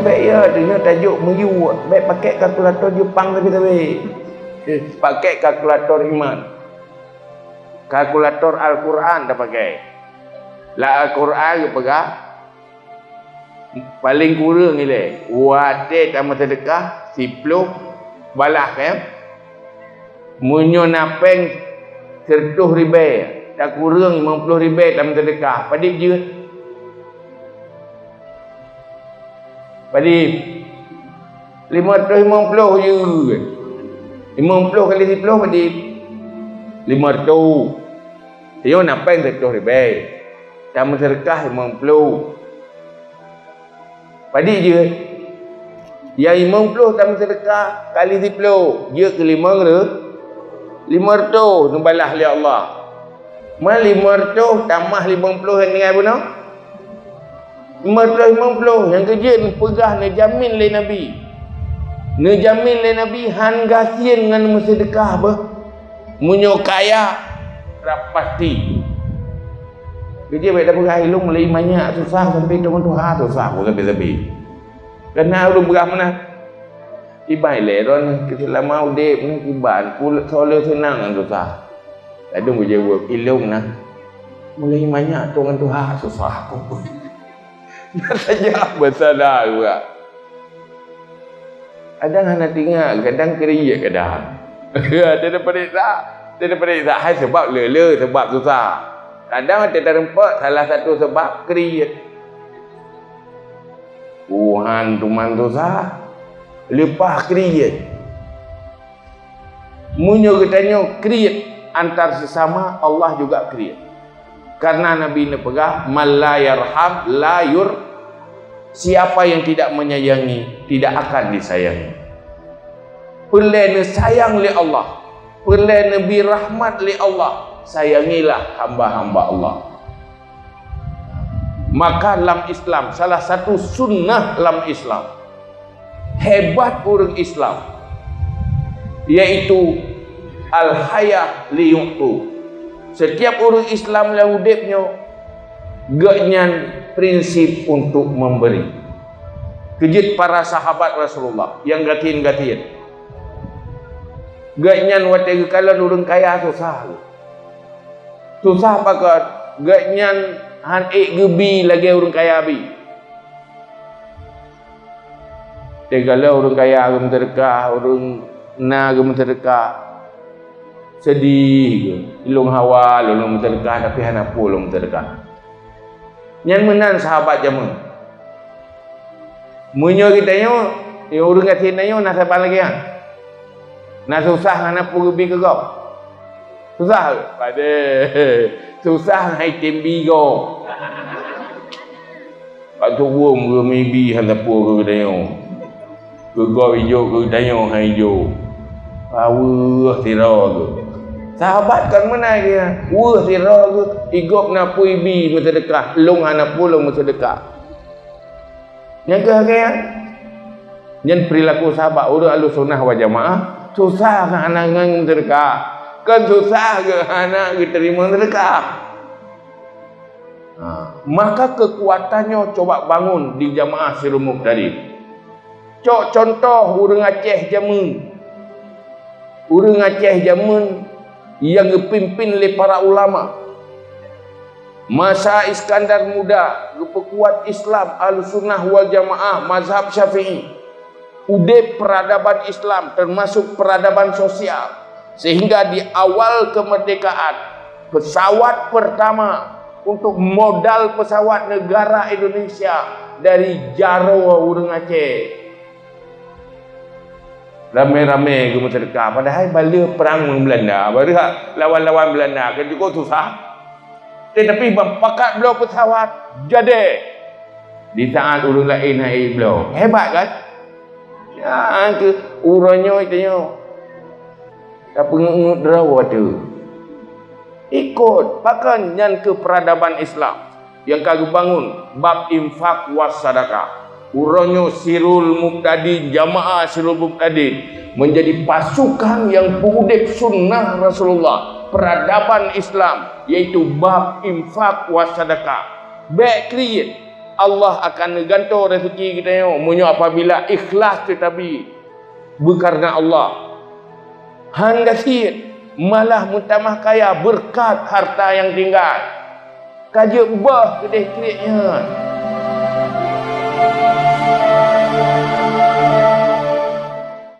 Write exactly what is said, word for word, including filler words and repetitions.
Bèk ya, teungoh tajok meuyuek, bèk pakèk kalkulator Jepang sabe-sabe. Pakèk kalkulator iman. Kalkulator Al-Quran tapakèk. Lam Al-Quran geupeugah, paleng kureueng ilèe, watèe tameuseudeukah siploh balah, kan? Meunyoe na pèng sireutôh ribèe, takureueng limong ploh ribèe tameuseudeukah, padit jeuet? Padit? Limong reutôh limong ploh jeuet. Limong ploh kali siploh padit? Limong reutôh. Nyoe na pèng sireutôh ribèe. Tameuseudeukah limong ploh. Padit jeuet? Nyang limong ploh tameuseudeukah kali siploh, jeuet keu limong reu-, limong reutôh neubalah lé Allah. Man limong reutôh tamah limong ploh nyang tinggai bunoe? Limong reutôh limong ploh. Nyang keujeuet neupeugah neujamin lé Nabi. Neujamin lé Nabi han gasien ngon meuseudeukah beuh. Meunyoe kaya, rab pasti. Keujeuet bèk tapeugah ilôn mulai manyak susah sampai teuma tuha susah sabe-sabe. Kana ulôn peugah meunan. Iban ilèe droeneuh keu seulama udép nyoe kiban, pul-, soe le seunang ngon susah. Ladôm geujaweueb, ilôn na. Mulai manyak ngon tuha susah. Na saja basa dah. Kadang hana teuingat, kadang kriet kadang. Teupeuriksa, teupeuriksa hai sabab le-le, sabab susah. Kadang teutareumpok salah satu sabab kriet. Tuhan teuma susah, leupah kriet. Meunyoe geutanyoe kriet antar sesama, Allah juga kriet. Karena Nabi neupeugah, "Man la yarham la yur-," siapa yang tidak menyayangi, tidak akan disayangi. Peureulèe neusayang lé Allah, peureulèe neubri rahmat lé Allah, sayangilah hamba-hamba Allah. Maka lam Islam, salah satu sunnah lam Islam, hebat ureueng Islam, yaitu al-hayah li yu'tu. Setiap ureueng Islam lam udép nyoe, geuhnyan prinsip untuk memberi. Keujeuet para sahabat Rasulullah nyang gasien-gasien. Geuhnyan watèe geukalon ureueng kaya susah. Susah pakon, geuhnyan han ék geubi lagèe ureueng kaya bi. Teugalak ureueng kaya geumeuseudeukah, ureueng na geumeuseudeukah. Seudeh geuh, ilôn hawa lôn meuseudeukah, tapi hana peue lôn meuseudeukah. Nyan meunan sahabat jameun. Meunyoe geutanyoe, ureueng gasien tanyoe na saban lagèe nyan. Na susah hana peue geubi keu gob. Susah, padahai susah hai tem bi gob. Pak Tuwom geumibi hana peue keu geutanyoe. Keu gob ijok, keu geutanyoe hai ijok. Weueh sidroe geuh. Sahabat kan meunan geuh. Weueh sidroe geuh, i gob na peue ibi meuseudeukah, lôn hana peue lôn meuseudeukah. Nyang keu lagèe nyan, nyan perilaku sahabat ureueng Ahlussunnah wal Jamaah, susah keu hana ngon meuseudeukah, kon susah keu hana geuteurimong seudeukah. Ha, maka keukuatan nyoe coba bangun di jamaah Sirul Mubtadin. Cok contoh ureueng Aceh jameun. Ureueng Aceh jameun nyang geupimpin lé para ulama. Masa Iskandar Muda geupeukuat Islam Ahlussunnah wal Jamaah mazhab Syafi'i. Udép peradaban Islam, termasuk peradaban sosial, sehingga di awal kemerdekaan, pesawat pertama untuk modal pesawat negara Indonesia dari jaroe ureueng Aceh. Ramé-ramé geumeuseudeukah, padahai baleue prang ngon Beulanda, baleue lawan-lawan Beulanda ka jukôp susah. Tetapi bak pakat bloe pesawat, jadi. Di saat ureueng laén hana bloe. Hebat kan? Nyan keuh uroe nyoe tanyoe. Tapeungeut-ngeut droe teuh. Ikot, pakon nyan keuh peradaban Islam nyang ka geubangun bab infak was sadakah. Uroe nyoe Sirul Mubtadin, jamaah Sirul Mubtadin menjadi pasukan nyang peuudép sunnah Rasulullah, peradaban Islam, yaitu bab infak was sadakah. Bèk kriet, Allah akan neugantoe rezeki geutanyoe meunyoe apabila ikhlas teutabi beukareuna Allah. Han gasien, malah meutamah kaya beureukat harta nyang tinggai. Ka jeuet beubaih keudeh kriet nyan.